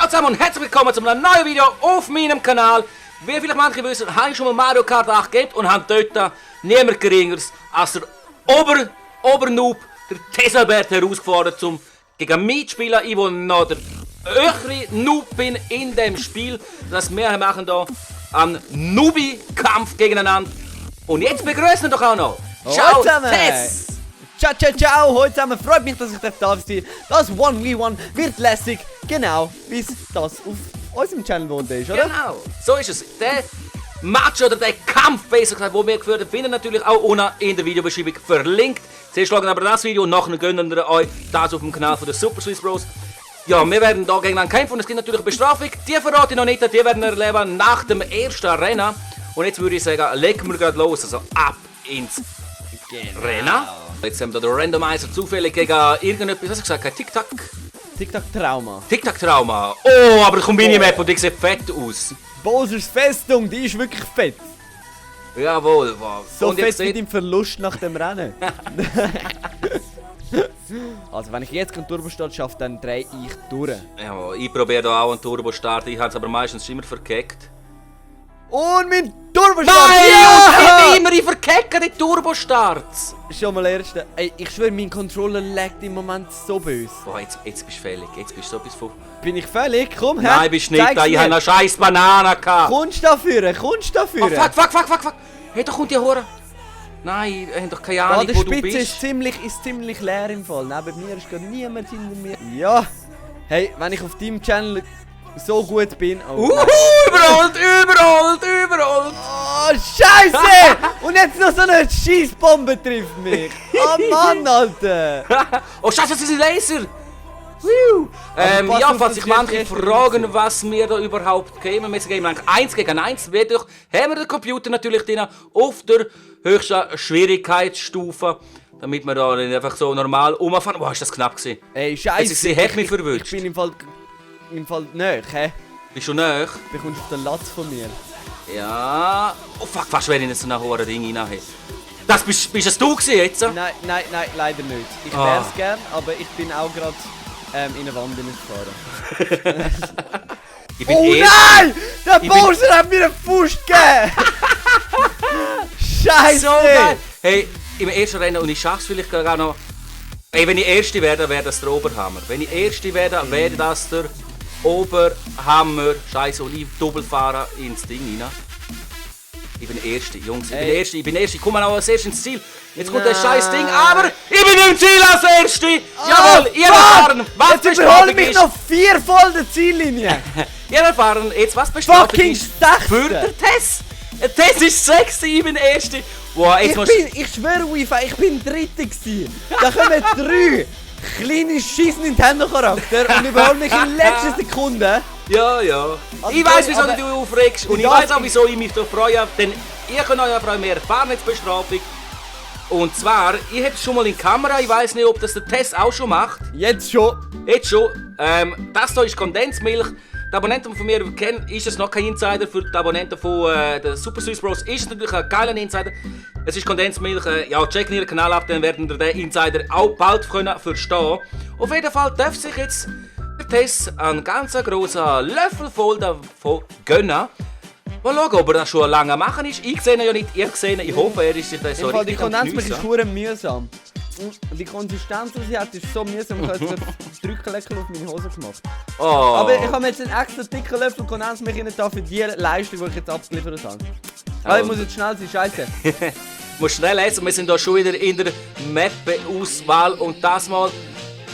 Ciao zusammen und herzlich willkommen zu einem neuen Video auf meinem Kanal. Wie vielleicht manche wissen, habe ich schon mal Mario Kart 8 gegeben und habe dort niemand Geringeres als der Obernoob, der Tesalbert, herausgefordert, um gegen mich zu spielen. Ich, wo noch der höhere Noob bin in dem Spiel. Das heißt, wir machen hier einen Noobi-Kampf gegeneinander. Und jetzt begrüßen wir doch auch noch. Ciao, Tess! Ciao, heute zusammen. Freut mich, dass ich da sein. Das 1v1 wird lässig, genau, bis das auf unserem Channel wohnt ist, oder? Genau, so ist es. Der Match oder der Kampf, besser gesagt, den wir geführt haben, findet natürlich auch unten in der Videobeschreibung verlinkt. Zuerst schauen aber das Video und nachher gönnen wir euch das auf dem Kanal von der Super Swiss Bros. Ja, wir werden hier gegeneinander kämpfen und es gibt natürlich eine Bestrafung. Die verrate ich noch nicht, die werden wir erleben nach dem ersten Rennen. Und jetzt würde ich sagen, legen wir gerade los, also ab ins Rennen. Jetzt haben wir den Randomizer zufällig gegen irgendetwas, was hast du gesagt, TikTok? TikTok-Trauma. TikTok-Trauma. Oh, aber da kommt Minimap und die sieht fett aus. Bowsers Festung, die ist wirklich fett. Jawohl, wow. So und fett wie dein Verlust nach dem Rennen. Also wenn ich jetzt keinen Turbostart schaffe, dann drehe ich durch. Ja, ich probiere da auch einen Turbostart, ich habe es aber meistens immer verkackt. Und mein Turbostart! Nein! Ja! Und immer ich verkacke die Turbostarts! Schon mal erste. Ey, ich schwöre, mein Controller laggt im Moment so böse. Boah, jetzt bist du fällig, jetzt bist du so bis von... Bin ich völlig? Komm her! Nein, bist nicht da, ich habe eine scheiß Banane gehabt! Kommst du dafür? Kommst du dafür? Oh, fuck! Hey, da kommt die Hure! Nein, ich habe doch keine Ahnung, die wo du Spitze bist. ist ziemlich leer im Fall. Neben mir ist gar niemand hinter mir. Ja! Hey, wenn ich auf deinem Channel so gut bin... Oh, Überholt! Oh, Scheiße! Und jetzt noch so eine Schießbombe trifft mich. Oh Mann, Alter! Oh Scheiße, das ist ein Laser! Aber Ja, was falls sich uns manche jetzt fragen, was wir da überhaupt kämen, wir gehen 1 gegen 1. Dadurch haben wir den Computer natürlich drin auf der höchsten Schwierigkeitsstufe, damit wir da nicht einfach so normal umfahren. Boah, ist das knapp gewesen. Ey, Scheiße! Sie hat mich verwünscht. Ich bin im Fall näher, hä? Bist du näher? Bekommst du auf den Latz von mir. Ja. Oh fuck, fast wäre ich in so ein hohes Ding rein. Das bist es du gewesen jetzt? Nein, leider nicht. Ich wär's gern, aber ich bin auch gerade in eine Wand gefahren. Ich bin Oh nein! Der Bowser hat mir einen Fuß gegeben! Scheiße! So geil! Hey, im ersten Rennen, und ich schaff's vielleicht gar noch. Ey, wenn ich Erste werde, wäre das der Oberhammer. Wenn ich Erste werde, wäre das der Oberhammer. Scheiße, und ich doppelfahre ins Ding rein. Ich bin Erste, Jungs, ich bin Erste. Ich komme auch als Erste ins Ziel. Jetzt kommt das scheiß Ding, aber ich bin im Ziel als Erste! Jawohl, ihr erfahren, was jetzt überholen mich noch 4 voll der Ziellinie! Ihr erfahren jetzt, was Bestrafung Fucking ist Sechste. für den Tess. Der Tess ist 6, ich bin Erste. Wow, jetzt Ich schwöre, Wi-Fi, ich bin Dritte gewesen. Da kommen 3 kleine scheiß Nintendo-Charakter und überholen mich in letzter Sekunde. Ja. Also Ich weiss, wieso aber- du dich aufregst und ich weiss auch, wieso ich mich da freue, denn ihr könnt euch freuen, mehr erfahren jetzt Bestrafung. Und zwar, ich hätte es schon mal in die Kamera, ich weiss nicht, ob das der Test auch schon macht. Jetzt schon. Jetzt schon. Das hier ist Kondensmilch. Die Abonnenten, die von mir kennen, ist es noch kein Insider. Für die Abonnenten von der Super Swiss Bros ist es natürlich ein geiler Insider. Es ist Kondensmilch. Ja, checken ihren Kanal ab, dann werden wir den Insider auch bald können verstehen. Auf jeden Fall darf sich jetzt der Tess einen ganz grossen Löffel voll davon gönnen. Mal schauen, ob er das schon lange machen ist. Ich sehe ihn ja nicht, ihr seht ihn. Ich hoffe, er ist sich das so Die richtig am Kondensmilch ist Geniessen. verdammt mühsam. Und die Konsistenz, die sie hat, ist so mühsam. Ich habe jetzt so Drückleckel auf meine Hose gemacht. Oh. Aber ich habe mir jetzt einen extra dicken Löffel Kondensmilch rein da für die Leistung, die ich jetzt abgeliefert habe. Aber ich muss jetzt schnell sein, scheiße. Du musst schnell lesen, wir sind hier schon wieder in der Map-Auswahl und das mal,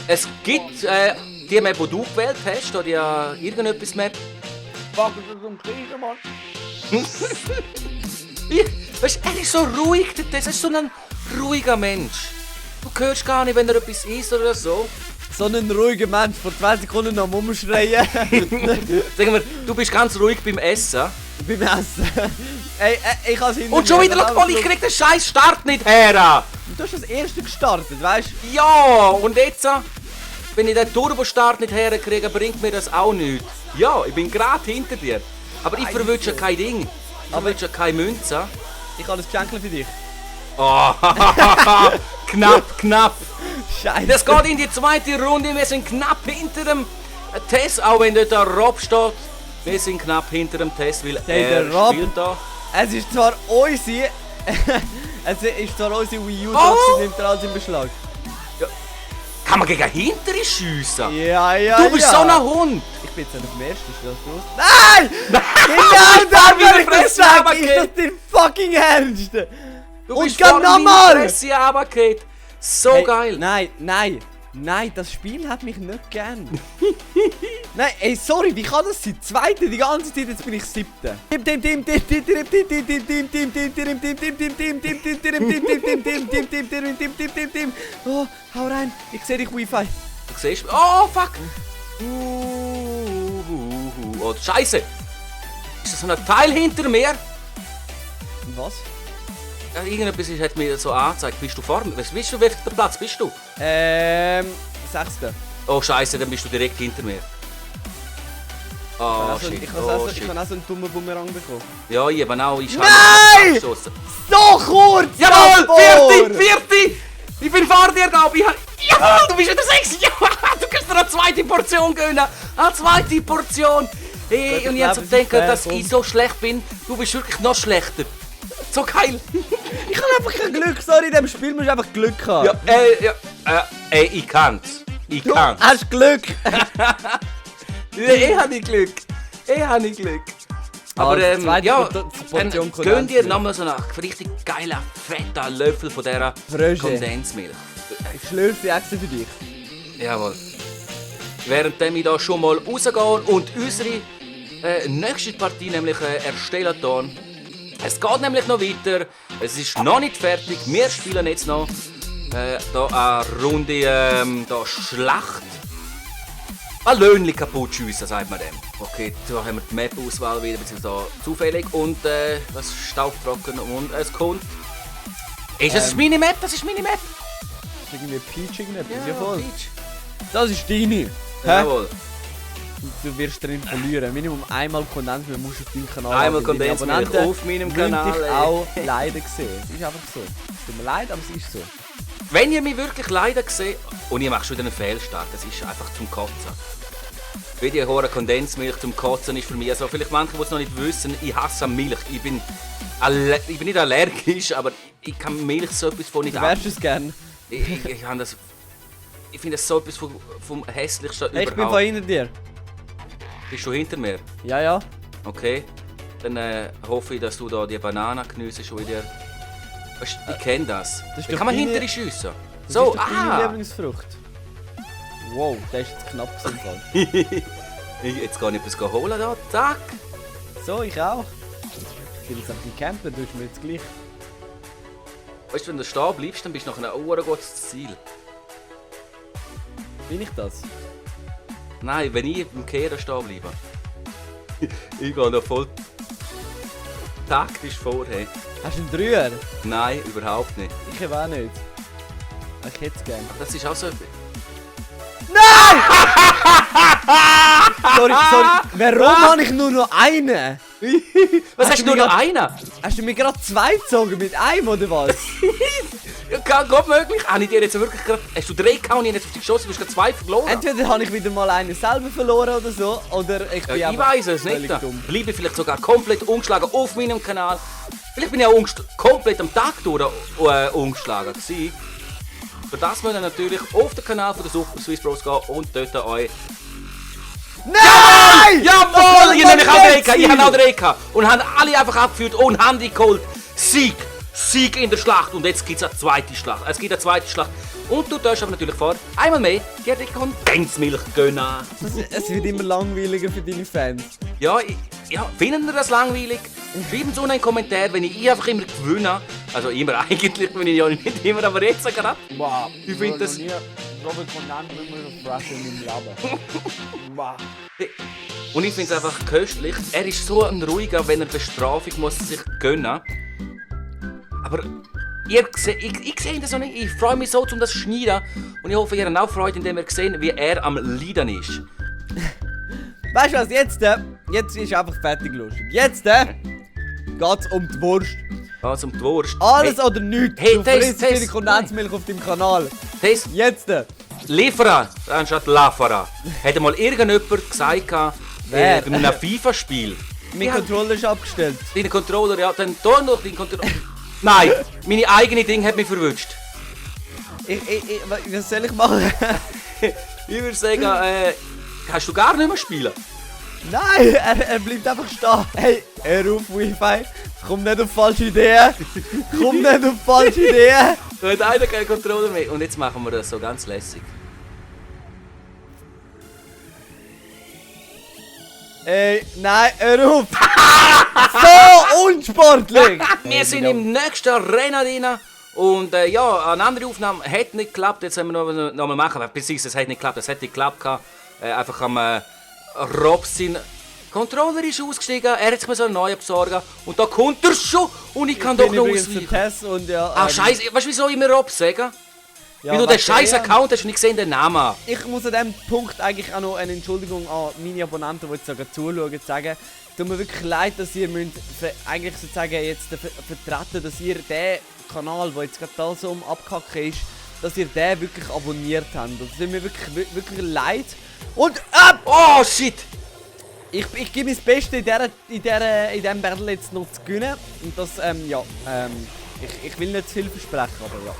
es gibt die Map, die du gewählt hast, oder die irgendetwas Map. Fuck, das ist so ein Krieger, Mann. Weißt du, er ist so ruhig, das ist so ein ruhiger Mensch. Du hörst gar nicht, wenn er etwas isst oder so. So ein ruhiger Mensch, vor 2 Sekunden noch am Umschreien. Sagen wir, du bist ganz ruhig beim Essen. Beim Essen. Ey, ich kann es hinter Und schon mir, wieder, aber schau mal, ich krieg den scheiß Start nicht her. Du hast das erste gestartet, weißt du? Ja, und jetzt, wenn ich den Turbostart nicht herkriege, bringt mir das auch nichts. Ja, ich bin gerade hinter dir. Aber ich verwünsche kein Ding. Ich verwünsche keine Münze. Ich habe ein Geschenk für dich. Oh, knapp. Scheiße. Das geht in die zweite Runde. Wir sind knapp hinter dem Tess, auch wenn dort der Rob steht, wir sind knapp hinter dem Tess, weil Der er Rob. spielt da. Es ist zwar unsere... es ist zwar unsere Wii U, Oh! sie nimmt er alles in Beschlag. Kann man gegen hintere schiessen? Ja, ja, Du bist ja. so ein Hund! Ich bin jetzt nicht auf dem ersten, ist das los? Nein! Ich Genau fahr das meine will ich dir Fresse sagen! runtergehen. Ist das dein fucking Ernst? Du Und bist geh vor meiner nochmal! Fresse runtergefallen. So Hey, geil! Nein, das Spiel hat mich nicht gern. Nein, ey, sorry, wie kann das sein? Zweite, die ganze Zeit, jetzt bin ich siebte. Oh, hau rein, ich seh dich Wi-Fi. Du siehst... Oh, fuck! Oh, Scheiße! Ist das so ein Teil hinter mir? Was? Ja, irgendetwas hat mir so angezeigt. Bist du vor mir? Weißt du, welcher Platz bist du? Sechste. Oh, Scheiße, dann bist du direkt hinter mir. Oh, shit. Ich Oh, kann shit. auch so einen dummen Bumerang bekommen. Ja, ich eben auch. Ich Nein! abgeschossen. So kurz! Jawohl! davor! Vierte! Ich bin vor dir, Gabi! Jawohl! Du bist wieder 6! Ja, du kannst dir eine zweite Portion gönnen! Eine zweite Portion! Hey, Gott, und ich jetzt glaube, es denken, ist fair, dass komm. ich so schlecht bin. Du bist wirklich noch schlechter. So geil! Ich habe einfach kein Glück, sorry, in diesem Spiel musst du einfach Glück haben. Ich kann's. Ich Du kann's. hast Glück! Ich habe nicht Glück. Aber Also, zweite ja, Portion gönn dir Kondensmilch. nochmal so einen richtig geilen, fetten Löffel von dieser Frösche. Kondensmilch. Ich schlürfe sie extra für dich. Jawohl. Während wir da schon mal rausgehen und unsere nächste Partie nämlich erstellen tun. Es geht nämlich noch weiter. Es ist noch nicht fertig. Wir spielen jetzt noch da eine Runde da Schlacht. Ein Löhnchen kaputt schiessen, sagt man dem. Okay, da haben wir die Map-Auswahl wieder, beziehungsweise da zufällig. Und was Staubtrocken und es kommt. Ist das meine Map? Das ist meine Map. Das ist irgendwie Peach irgendetwas, ja, Ja, voll. Peach. Das ist deine. Hä? Jawohl. Du wirst drin verlieren. Minimum einmal Kondensmilch musst du auf deinem Kanal Einmal haben. Deine Kondensmilch Abonnenten auf meinem müssen Kanal, dich ey. auch leider sehen. Es ist einfach so. Es tut mir leid, aber es ist so. Wenn ihr mich wirklich leider seht, und ihr macht schon wieder einen Fehlstart, das ist einfach zum Kotzen. Wie die hohe Kondensmilch zum Kotzen ist für mich, also vielleicht manche, die es noch nicht wissen, ich hasse Milch. Ich bin nicht allergisch, aber ich kann Milch so etwas von nicht Du ab. wärst es gern. Ich habe das... Ich finde das so etwas vom hässlichsten Hey, ich bin überhaupt. von hinter dir. Bist du hinter mir? Ja. Okay. Dann hoffe ich, dass du da die Banane geniessest schon wieder. Weißt, ich kenne das. ist Wie doch kann man deine- hinterher schiessen? Das So, ist doch deine ah! Lieblingsfrucht. Wow, der ist jetzt knapp gewesen. Jetzt gehe ich etwas holen da. Zack! So, ich auch. Ich bin jetzt auf dem Camper, du bist mir jetzt gleich. Weißt du, wenn du stehen bleibst, dann bist du nachher ein gutes Ziel. Bin ich das? Nein, wenn ich im Kehren stehen bleibe. Ich gehe noch voll taktisch vor. Hey. Hast du einen Dreier? Nein, überhaupt nicht. Ich habe auch nicht. Ich hätte es gern. Das ist auch so. Sorry. Warum habe ich nur noch einen? Was Hast hast du du nur mir noch einer? Hast du mir gerade zwei gezogen mit einem oder was? Gerade möglich. Habe ich dir jetzt wirklich gerade. Hast du 3 gehauen und ich jetzt auf dich geschossen? Du hast gerade 2 verloren. Entweder habe ich wieder mal einen selber verloren oder so, oder ich bin Ja, ich einfach weiß es nicht. völlig dumm. Bleibe vielleicht sogar komplett umgeschlagen auf meinem Kanal. Vielleicht bin ich auch komplett am Tag durch umgeschlagen gewesen. Für das müsst ihr natürlich auf den Kanal von der Super Swiss Bros gehen und dort euch... Nein! Jawohl! Ich habe auch nicht 3 ich habe auch 3 und haben alle einfach abgeführt und haben die geholt. Sieg! Sieg in der Schlacht und jetzt gibt es eine zweite Schlacht. Es gibt eine zweite Schlacht. Und du darfst aber natürlich vor, einmal mehr, dir die Kondensmilch gönnen. Es wird immer langweiliger für deine Fans. Ja, finden ihr das langweilig? Schreiben Sie unten in den Kommentar, wenn ich einfach immer gewinne. Also immer eigentlich, bin ich ja nicht immer, aber jetzt gerade. Wow. Ich finde das- Robert Kondensmilch fressen in meinem Leben. Wow. Und ich finde es einfach köstlich. Er ist so ein ruhiger, wenn er Bestrafung muss sich gönnen. Aber ich sehe das so nicht. Ich freue mich so, um das zu schneiden. Und ich hoffe, ihr habt auch Freude, indem ihr seht, wie er am Leiden ist. Weißt du was, jetzt ist einfach fertig lustig. Jetzt geht's um die Wurst. Also um die Wurst. Alles oder nichts. Hey, du Tess, frisst Tess. deine Kondensmilch auf deinem Kanal. Tess, Jetzt. Lieferer anstatt Lafera. Hat mal irgendjemand gesagt, Wer? bei einem FIFA-Spiel. Mein Controller ist abgestellt. Deine Controller, ja, dann da noch deinen Controller. Nein, meine eigene Ding hat mich verwünscht. Was soll ich machen? Ich würde sagen, kannst du gar nicht mehr spielen? Nein, er bleibt einfach stehen. Hey, hör auf, Wi-Fi. Komm nicht auf falsche Ideen. Komm nicht auf falsche Ideen. Da hat einer keinen Controller mehr. Und jetzt machen wir das so ganz lässig. Ey, nein, hör auf. So unsportlich. Wir sind im nächsten Rennen drin. Und ja, eine andere Aufnahme hat nicht geklappt. Jetzt haben wir noch mal machen. Beziehungsweise es hat nicht geklappt. Es hätte nicht geklappt. Einfach am Rob sein Controller ist ausgestiegen. Er hat sich so einen neuen besorgen. Und da kommt er schon. Und ich kann doch noch ausweichen. Test und ja. Ah, Scheiße. Weißt du, wieso ich mir Rob sagen? Ja, Weil du den scheiß Account hast und ich sehe den Namen. Ich muss an diesem Punkt eigentlich auch noch eine Entschuldigung an meine Abonnenten, die jetzt sogar zuschauen, sagen. Es tut mir wirklich leid, dass ihr eigentlich sozusagen jetzt vertreten, dass ihr den Kanal, der jetzt gerade da so am Abkacken ist, dass ihr den wirklich abonniert habt. Das tut mir wirklich leid. Und Oh shit! ich gebe mein Bestes in diesem Battle jetzt noch zu gewinnen. Und das, ja, ich will nicht zu viel versprechen, aber ja.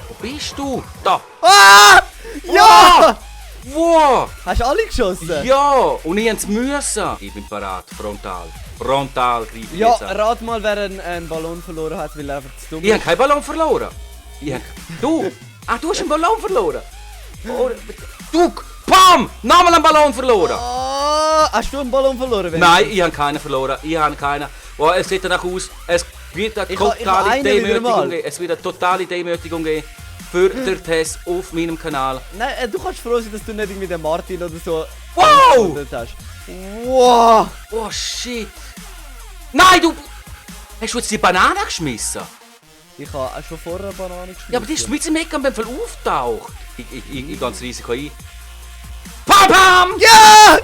Wo bist du? Da! Ah! Ja! Wo? Hast du alle geschossen? Ja! Und ich hab's müssen! Ich bin parat, frontal. Frontal greife ich Ja, jetzt an. rat mal, wer einen Ballon verloren hat, weil er einfach zu dumm Ich ist. habe keinen Ballon verloren. Du! Ah, du hast einen Ballon verloren! Oh, du! Pam! Nochmal einen Ballon verloren! Ah, hast du einen Ballon verloren? Wendy? Nein, ich habe keinen verloren. Ich habe keinen. Oh, es sieht danach aus, es wird eine Ich habe totale einen wieder Demütigung mal. geben. Es wird eine totale Demütigung geben für den Test auf meinem Kanal. Nein, du kannst froh sein, dass du nicht irgendwie den Martin oder so Wow! gefunden hast. Wow! Oh shit! Nein, du! Hast du jetzt die Banane geschmissen? Ich habe auch schon vorher eine Banane geschmissen. Ja, aber die ist mit dem Ecken beim Fall auftaucht. Ich gehe das Risiko ein. Pam pam! Ja!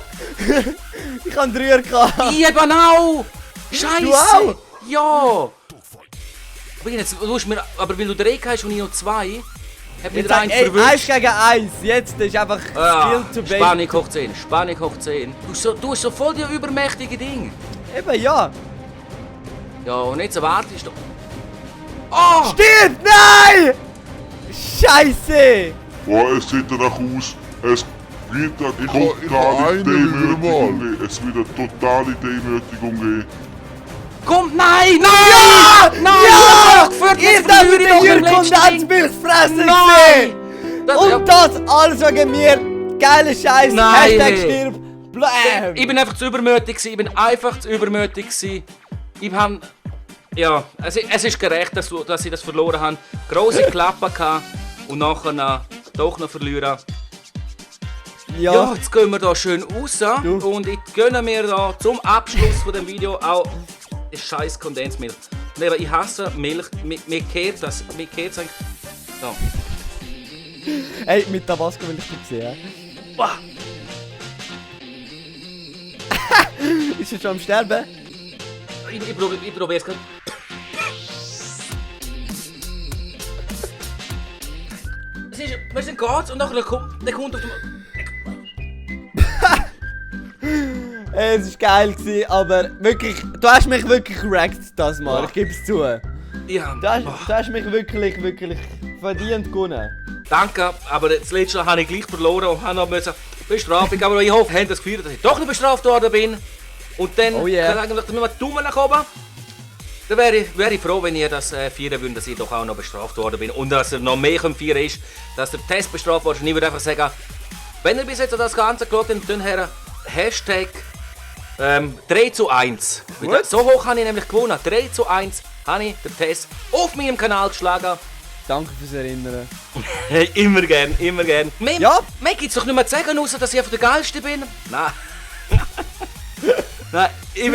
Ich habe 3 gehabt. Ich eben auch! Scheiße! Du auch? Ja! Aber, jetzt, du hast mir, aber weil du 3 hast und ich noch 2, hat mir Jetzt der einen sag, 1 verwünscht. gegen 1. Jetzt ist einfach Ah, Skill to bait. Spannung hoch 10, Spannung hoch 10. Du hast so voll die übermächtige Dinge. Eben, ja. Ja, und jetzt erwartest du. Oh! Stirb! Nein! Scheiße! Boah, es sieht danach aus, es wird eine Ich habe totale einen wieder Demütigung mal. geben. Es wird eine totale Demütigung geben. Komm, nein! Nein! Ja! Nein! Ja! Geführt, Ihr jetzt seid verliere mit ich noch der im letzten Ding. Kondensmilchfresse Nein! gesehen! Das, Und das alles wegen mir! Geiler Scheiß! Nein, Hashtag hey. stirb! Blam! ich bin einfach zu übermütig gewesen. Ich bin einfach zu übermütig gewesen. Ich habe... Ja, es ist gerecht, dass ich das verloren habe. Grosse Klappe gehabt und nachher doch noch verlieren. Ja, jetzt gehen wir da schön raus und ich gönne mir da zum Abschluss von dem Video auch das scheiß Kondensmilch. Nee, ich hasse Milch, mir kehrt das, mir kehrt's eigentlich. So. Hey, mit Tabasco will ich dich sehen. Boah. Ist er schon am Sterben? Ich probiere es gerade. Wir sind geht's und nachher kommt der kommt auf dem... Hey, es war geil, gewesen, aber wirklich, du hast mich wirklich wrecked das Mal, ich gebe es zu. Ja, Du hast mich wirklich verdient gewonnen. danke, aber das letzte Mal habe ich gleich verloren und habe noch Bestrafung. Aber ich hoffe, ihr habt das Gefühl, dass ich doch noch bestraft worden bin. Und dann Oh yeah. kann ich eigentlich mit einem Daumen nach oben. Dann wäre ich froh, wenn ihr das feiern würdet, dass ich doch auch noch bestraft worden bin. Und dass er noch mehr feiern ist, dass der Test bestraft wurde. Und ich würde einfach sagen, wenn ihr bis jetzt das Ganze geschaut habt, dann her Hashtag 3:1. Gut. So hoch habe ich nämlich gewonnen. 3:1 habe ich den Test auf meinem Kanal geschlagen. Danke fürs Erinnern. Immer gern, immer gern. Ja. Mir gibt es doch nicht mehr zu sagen, außer dass ich einfach der Geilste bin. Nein. Nein, ich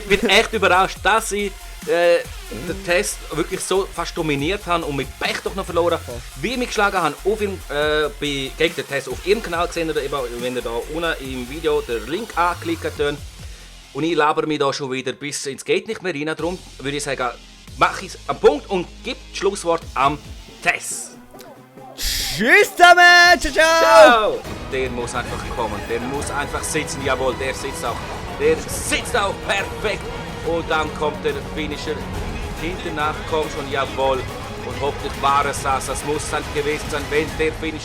bin echt überrascht, dass ich den Test wirklich so fast dominiert habe und mit Pech doch noch verloren. Wie ich mich geschlagen habe auf gegen den Test auf ihrem Kanal gesehen oder eben, wenn ihr da unten im Video den Link anklicken könnt. Und ich laber mich da schon wieder bis ins Geht nicht mehr rein. Darum würde ich sagen, mache ich es am Punkt und gebe das Schlusswort am Test. Tschüss zusammen! Ciao, ciao! Ciao! Der muss einfach kommen, der muss einfach sitzen, jawohl, der sitzt auch perfekt. Und dann kommt der Finisher hinten nach, komm schon, jawohl. Und hoffentlich war es das muss es einfach gewesen sein, wenn der Finisher